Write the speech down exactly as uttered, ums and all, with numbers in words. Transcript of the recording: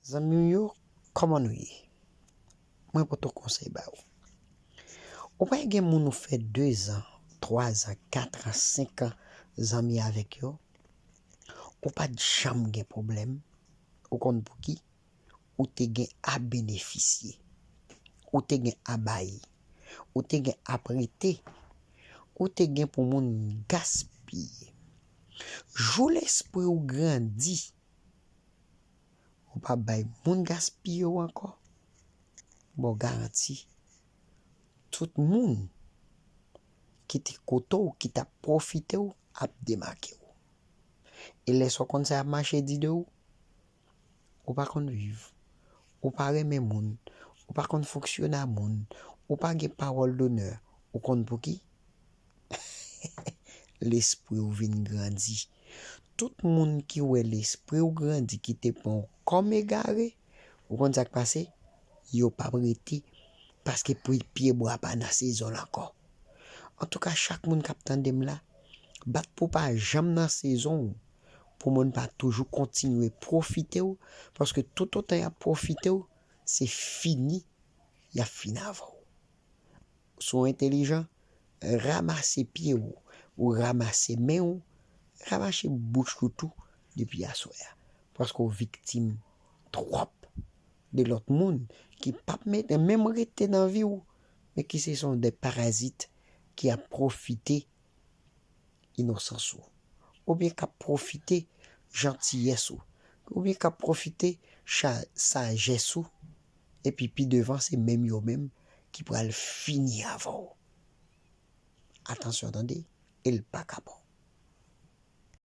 Zanmi m yo, kòman nou ye? Mwen pote yon konsèy ba ou. Ou pa gen moun ou fè de zan, twa zan, kat an, senk an zanmi avèk yo. Ou pa t janm gen pwoblèm. Ou konn pou ki? Ou te gen a benefisye. Ou te gen a bay. Ou te gen a prete. Ou te gen pou moun gaspiye. Jou lespri w grandi, ou pa bay moun gaspiye w ankò. Bon, garanti, tout moun ki te kote w, ki t ap pwofite w, ap demake w. E lè sa w konn sa y ap mache di de ou, ou pa konn viv, ou pa renmen moun, ou pa konn fonksyone a moun, ou pa gen pawòl donè, ou konn pou ki? Lespri w vin grandi. Tout moun ki wè lespri w grandi, ki te pran w kòm egare, ou konn sa k pase? Yo p ap rete, paske pye, pye bwa pa nan sezon l ankò. Antouka, chak moun k ap tande m la, bat pou pa janm nan sezon w, pou moun pa toujou kontinye pwofite w, paske toutotan y ap pwofite w, se fini y ap fini avè w. Si w entelijan, ramase pye w, ou ramase men w, ramase bouch ou tou depi aswè a. Paske w viktim twòp de lòt moun ki p ap menm rete nan vi w, men ki se son de parazit ki ap pwofite inosans ou, oubyen k ap pwofite jantiyès ou, oubyen k ap pwofite cha-, sajès ou, epi pi devan se menm yo menm ki pral fini avè w. Atansyon tande, e l pa ka bon.